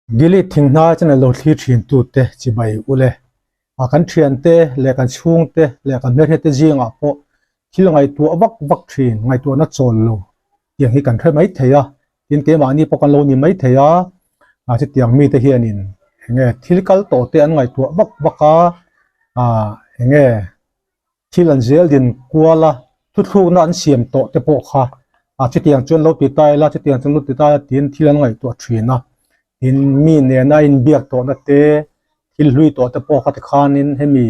Gilead thinghnai channel lo thlir thin tute chibai ule. A kan thiante leh kan chhungte leh kan hmelhriatte zingah pawh thil ngaihtuah vak vak thin, ngaihtuahna chawl lo tiang hi kan hre mai thei a, tin keimahni pawh kan lo ni mai thei a, a chutiang mite hianin enge thil kal tawh te an ngaihtuah vak vak a, ah enge Thil an zel din kual a, thuthlukna an siam tawh te pawh kha ah chutiang chuan lo ti ta ila, chutiang chuan lo ti ta ila tiin thil an ngaihtuah thin a. Tin, mi nena inbiak tawhna te, thil hlui tawh te pawh kha tikhanin hemi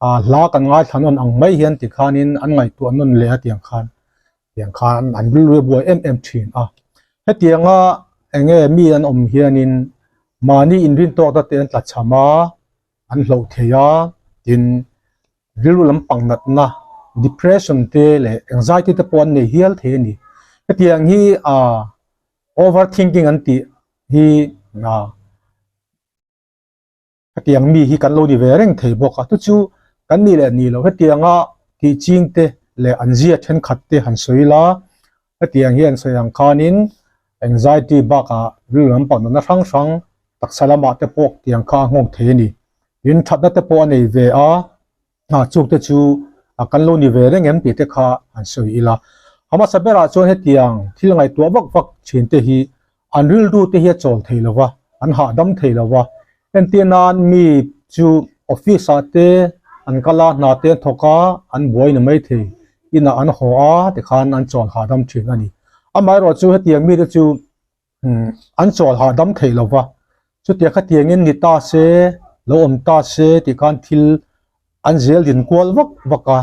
ah hla kan ngaithla nawn ang mai hian tikhanin an ngaihtuah nawn leh a tiang khan tiang khan an rilru a buai em em thin a. Hetianga eng nge mi an awm hianin mahni inrintawkna te an tlachham a, an hloh thei a, tin rilru lampang natna depression te leh anxiety te pawh an nei hial thei a ni. Hetiang hi ah over thinking an tih hi ah hetiang mi hi kan lo ni ve reng thei bawk a, chu chu kan nih leh nih loh hetianga tih ching te leh an zia thenkhat te han sawi ila hetiang hian sawi ang khanin anxiety bakah rilru lampang natna hrang hrang taksa lamah te pawh tiang kha a nghawng thei a ni. Tin, thatna te pawh a nei ve a, hna chuk te chu a kan lo ni ve reng em tih te kha han sawi ila. A hmasa berah chuan hetiang thil ngaihtuah vak vak thin te hi an rilru te hi a chawl thei lo va, an hahdam thei lo va. Entir nan mi chu office ah te an kal a, hna te an thawk a, an buai ni mai thei, inah an haw a tikhan an chawl hahdam thin a ni. Amaherawhchu hetiang mite chu an chawl hahdam theih lo va, chutia khatiangin ni ta se, lo awm ta se tih khan thil an zel din kual vak vak a,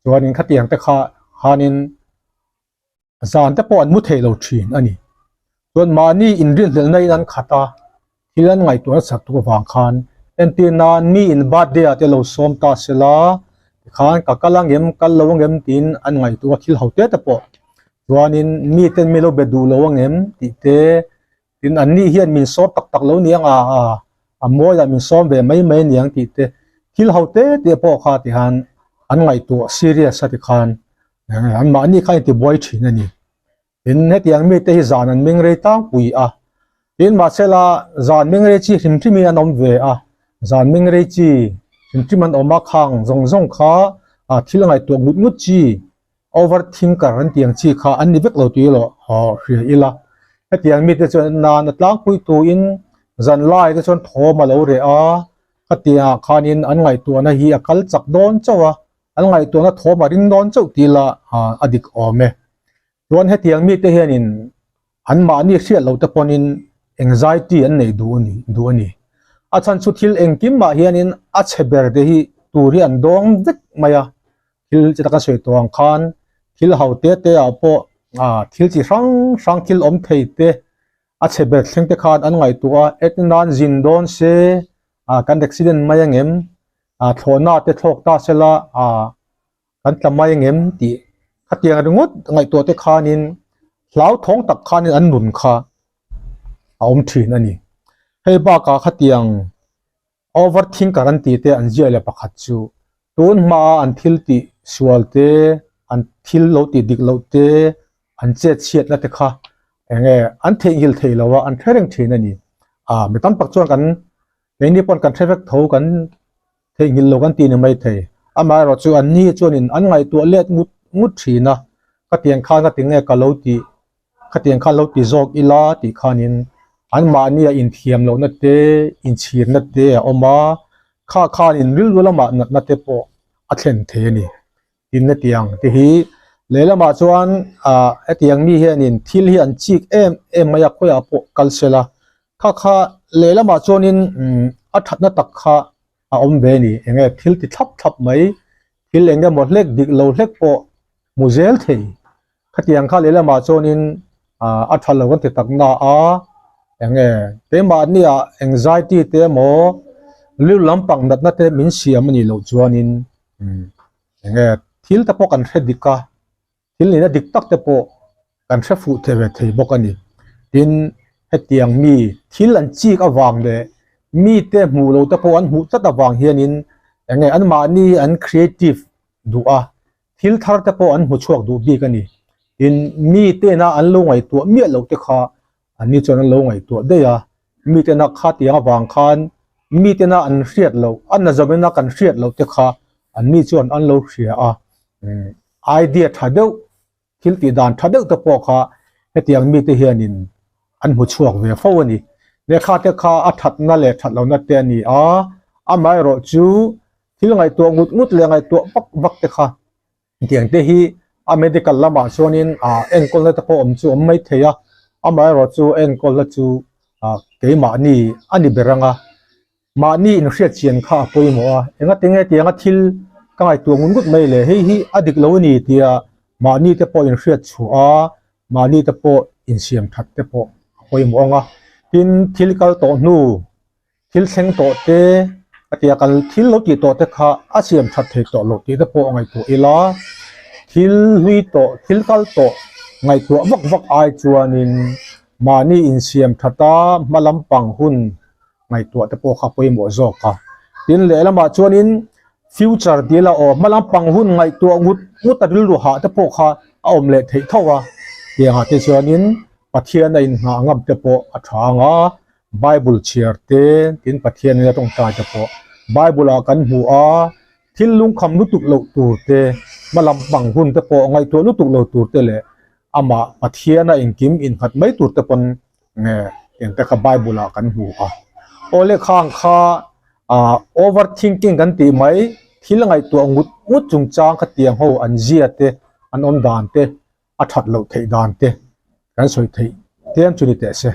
chuanin khatiang te kha khanin zan te pawh an mu theih lo thin a ni. Chuan mahni inrinhlelhna in an khat a, thil an ngaihtuah nasat tuk avang khan entir nan mi in birthday ah te lo sawm ta sela tikhan ka kal angem kal lo angem tiin an ngaihtuah a thil ho te te pawh chuanin mi ten mi lo be duh lo angem tih te tin an ni hian min sawm tak tak lo niang a a a mawi ah min sawm ve mai mai aniang tih te thil ho te te pawh kha tikhan an ngaihtuah serious a tikhan an mahni kha intibuai thin a ni. Tin, hetiang mite hi zan an meng rei tlangpui a. Tin, mahsela zan meng rei chi hrim hrimin an awm ve a. Zan meng rei chi hrim hrim an awm a, khang zawng zawng kha thil ngaihtuah ngut ngut chi, over thinker an tih ang chi kha an ni vek lo tih erawh hria ila. Hetiang mite chuan nan a tlangpui tuin zan lai te chuan thawm a lo reh a, khatiangah khanin an ngaihtuahna hi a kal chak dawn chauh a, an ngaihtuahna thawm a ring dawn chauh tih ila a dik awm e. Chuan hetiang mite hianin anmahni hriat loh te pawhin anxiety an nei duh a ni duh a ni. A chhan chu thil engkim mah hianin a chhe ber te hi tur hi an dawng vek mai a, thil chi taka sawi tawh ang khan thil ho te te ah pawh thil chi hrang hrang thil awm thei te a chhe ber thleng te khan an ngaihtuah a, entin nan zin dawn se kan accident mai angem thlawhna te thlawk ta sela kan tla mai angem tih khatiang ringawt ngaihtuah te khanin hlauthawng tak khanin an nun kha a awm thin a ni. Hei bakah khatiang over thinker an tih te an ziah leh pakhat chu tun hmaa an thil tih sual te an thil lo tih dik loh te an chet chhiatna te kha eng nge an theihnghilh theih loh a an hre reng thin a ni. Mi tam tak chuan kan keini pawn kan hre vek tho kan theihnghilh lo kan ti ni mai thei. Amaherawhchu an ni chuanin an ngaihtuah let ngut ngut thin a, khatiang khan ka ti nge ka lo tih, khatiang khan lo ti zawk ila tih khanin anmahnia inthiam lohna te, inchhirna te a awm a, kha khanin rilru lamah natna te pawh a thlen thei a ni. Tin hetiang te hi lehlamah chuan ah hetiang mi hianin thil hi an chik em em mai a khawiah pawh kal sela kha kha lehlamah chuanin umm a thatna tak kha a awm ve a ni eng nge thil ti thlap thlap mai thil eng emaw hlek dik lo hlek pawh hmu zel thei khatiang kha lehlamah chuanin ah a tha lo kan ti tak na a eng nge keimahnia anxiety te emaw rilru lampang natna te min siam a nih loh chuanin umm enge thil te pawh kan hre dik a thil nihna dik tak te pawh kan hre fuh thei ve thei bawk a ni tin hetiang mi thil an chik avang leh mite hmuh loh te pawh an hmuh tlat avang hianin enge anmahni an creative duh a thil thar te pawh an hmu chhuak duh bik a ni tin mite ina an lo ngaihtuah miah loh te kha anni chuan an lo ngaihtuah daih a. Mitena kha tiang avang khan mitena an hriat loh, a nazawmina kan hriat loh te kha anni chuan an lo hria a. Idea tha deuh, thil tih dan tha deuh te pawh kha hetiang mite hianin an hmu chhuak ve fo a ni. Lehkha te kha a thatna leh that lohna te a ni a, amaherawh chu thil ngaihtuah ngut ngut leh ngaihtuah vak vak te kha Tiang te hi a medical lamah chuanin ah enkawlna te pawh awm chu awm mai thei a, amaherawh chu enkawlna chu ah keimahni a ni ber ang a, mahni inhriat chian kha a pawimawh a, engati nge tianga thil ka ngaihtuah ngut ngut mai le, hei hi a dik lo a ni tia mahni te pawh inhriat chhuah a, mahni te pawh insiam that te pawh a pawimawh ang a, tin thil kal tawh hnu Thil thleng tawh te, a tia kal thil lo tih tawh te kha a siam that thei tawh lo tih te pawh ngaihtuah ila, thil hlui tawh, thil kal tawh ngaihtuah vak vak ai chuanin mahni insiam that a hma lampang hun ngaihtuah te pawh kha pawimawh zawk a. Tin, lehlamah chuanin future tih ila aw hma lampang hun ngaihtuah ngut ngut a rilru hah te pawh kha a awm leh theih tho a, tiangah te chuanin Pathian a inngah ngam te pawh a tha ang a. Bible chhiar te tin Pathian ina tawngtai te pawh Bible ah kan hmu a, thil lungkham lutuk loh tur te, hmalam hmang hun te pawh ngaihtuah lutuk lo tur te leh amah Pathian a engkim innghat mai tur te pawn nge eng te kha Bible ah kan hmu a. Aw lehkha ang kha ah over thinking kan tih mai thil ngaihtuah ngut ngut chungchang khatiang ho an zia te an awm dan te a that loh theih dan te kan sawi theih tlem chu ni teh se.